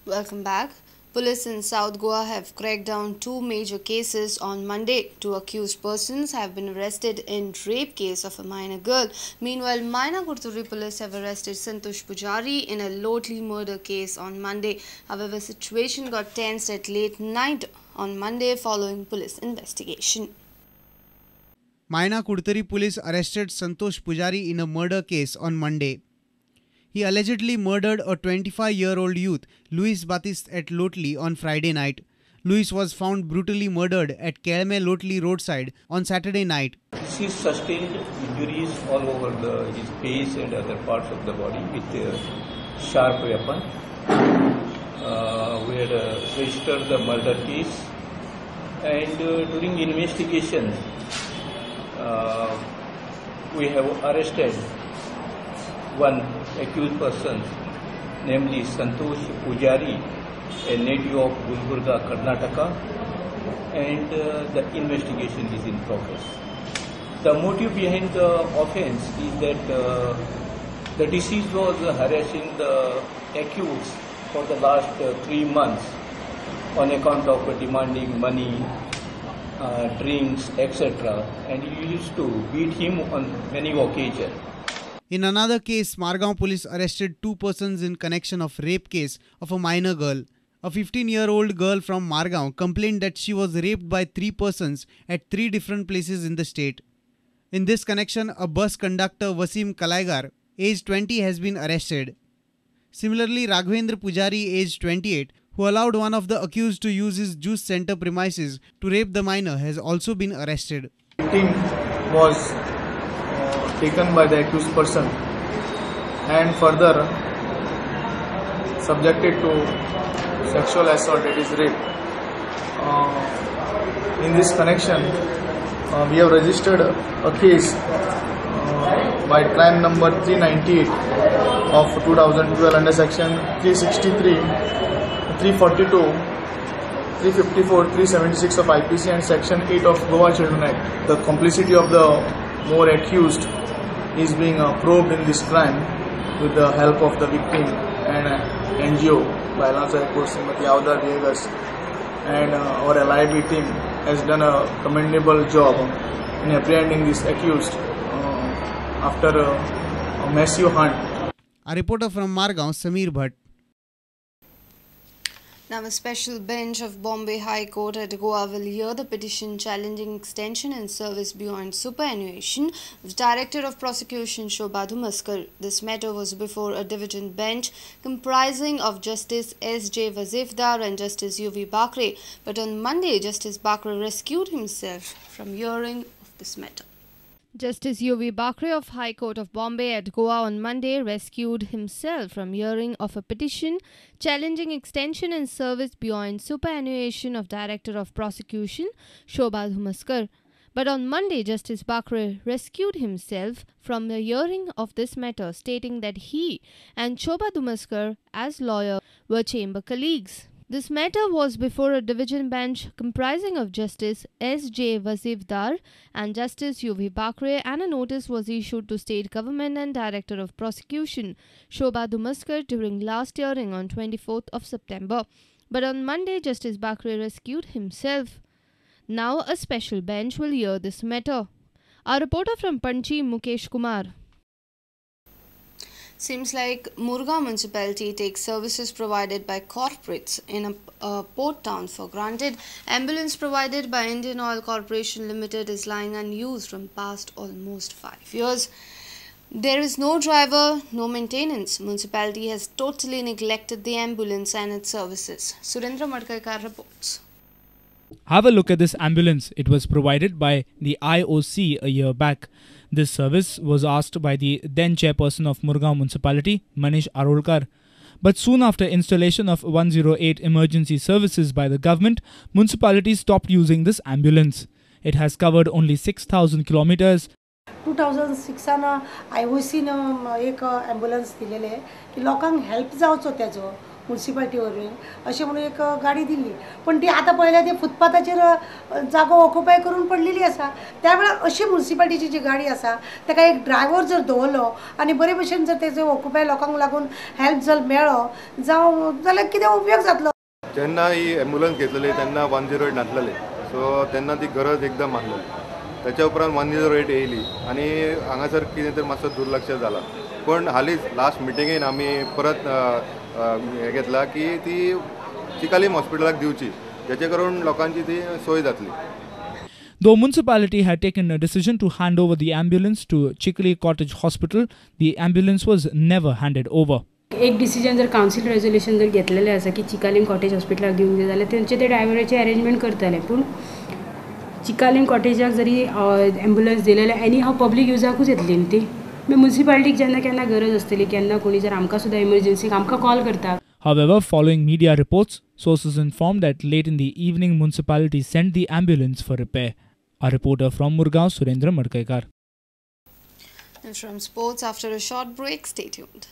Welcome back. Police in South Goa have cracked down two major cases on Monday. Two accused persons have been arrested in rape case of a minor girl. Meanwhile, Maina Curtorim police have arrested Santosh Pujari in a Lotli murder case on Monday. However, situation got tensed at late night on Monday following police investigation. Maina Curtorim police arrested Santosh Pujari in a murder case on Monday. He allegedly murdered a 25-year-old youth, Luis Batiste, at Lotli on Friday night. Luis was found brutally murdered at Kelme Lotli roadside on Saturday night. He sustained injuries all over his face and other parts of the body with a sharp weapon. We had registered the murder case, and during investigation, we have arrested one accused person, namely Santosh Pujari, a native of Gulburga, Karnataka, and the investigation is in progress. The motive behind the offense is that the deceased was harassing the accused for the last 3 months on account of demanding money, drinks, etc., and he used to beat him on many occasions. In another case, Margao police arrested two persons in connection of rape case of a minor girl. A 15-year-old girl from Margao complained that she was raped by three persons at three different places in the state. In this connection, a bus conductor, Wasim Kalaigar, aged 20, has been arrested. Similarly, Raghavendra Pujari, aged 28, who allowed one of the accused to use his juice center premises to rape the minor, has also been arrested. The victim was taken by the accused person and further subjected to sexual assault, it is rape. In this connection, we have registered a case by crime number 398 of 2012 under section 363, 342, 354, 376 of IPC and section 8 of Goa Children Act. The complicity of the more accused is being probed in this crime with the help of the victim and NGO by Alonso Airport, Srimati Avdar Viegas, and our LIB team has done a commendable job in apprehending this accused after a massive hunt. A reporter from Margao, Samir Bhatt. Now, a special bench of Bombay High Court at Goa will hear the petition challenging extension in service beyond superannuation of Director of Prosecution Shobha Dhumaskar. This matter was before a division bench comprising of Justice S.J. Vazifdar and Justice U.V. Bakre. But on Monday, Justice Bakre rescued himself from hearing of this matter. Justice U.V. Bakre of High Court of Bombay at Goa on Monday rescued himself from hearing of a petition challenging extension in service beyond superannuation of Director of Prosecution Shobha Dhumaskar. But on Monday, Justice Bakre rescued himself from the hearing of this matter, stating that he and Shobha Dhumaskar as lawyer were chamber colleagues. This matter was before a division bench comprising of Justice S.J. Vazifdar and Justice U.V. Bakre, and a notice was issued to State Government and Director of Prosecution Shobha Dhumaskar during last hearing on 24th of September. But on Monday, Justice Bakre rescued himself. Now a special bench will hear this matter. Our reporter from Panchi, Mukesh Kumar. Seems like Murgaon municipality takes services provided by corporates in a port town for granted. Ambulance provided by Indian Oil Corporation Limited is lying unused from past almost 5 years. There is no driver, no maintenance. Municipality has totally neglected the ambulance and its services. Surendra Madkaikar reports. Have a look at this ambulance. It was provided by the IOC a year back. This service was asked by the then chairperson of Murgaon Municipality, Manish Arolkar. But soon after installation of 108 emergency services by the government, municipality stopped using this ambulance. It has covered only 6,000 kilometers. 2006 IOC न एक ambulance दिलेले की लोकांक help जावचो तेजो municipality वरवीं अशें म्हणून एक गाडी दिल्ली, पण ती आतां पळयल्यार ती फुटपाथाचेर जागो ऑक्युपाय करून पडलेली आसा. त्या वेळार अशी मुन्सिपाल्टीची जी गाडी आसा ताका एक ड्रायव्हर जर दवरलो आनी बरे भशेन जर तेजो ऑक्युपाय लोकांक लागून हेल्प जर मेळ्ळो जावं जाल्यार कितें उपयोग जातलो. जेन्ना ही एम्बुलन्स घेतलेली तेन्ना 108 नासलेले, सो तेन्ना ती गरज एकदम मानलेली. त्याच्या उपरांत 108 येयली आनी हांगासर कितें तर मातसो दुर्लक्ष जाला. पण हालींच लास्ट मिटिंगेन आमी परत हें घेतला की ती चिकालीम हॉस्पिटलाक दिवची, जेचे करून लोकांची ती सोय जातली. Though municipality had taken a decision to hand over the ambulance to Chikhali Cottage Hospital, the ambulance was never handed over. एक डिसिजन जर कावन्सिल रेजोल्युशन जर घेतलेलें आसा की चिकालीम कॉटेज हॉस्पिटलाक दिवंक जाय जाल्यार तेंचे ते ड्रायव्हराचे अरेंजमेंट करतले. पूण चिकालीम कॉटेजाक जरी एम्बुलन्स दिले जाल्यार एनी हांव पब्लीक युजाकूच येतली न्ही ती. म्युनिसिपालिटीक जेन्ना केन्ना गरज आसतली, केन्ना कोणी जर आमकां सुद्दां इमर्जन्सीक आमकां कॉल करता. However, following media reports, sources informed that late in the evening municipality sent the ambulance for repair. Our reporter from Murgaon, Surendra Madkaikar. And from sports, after a short break, stay tuned.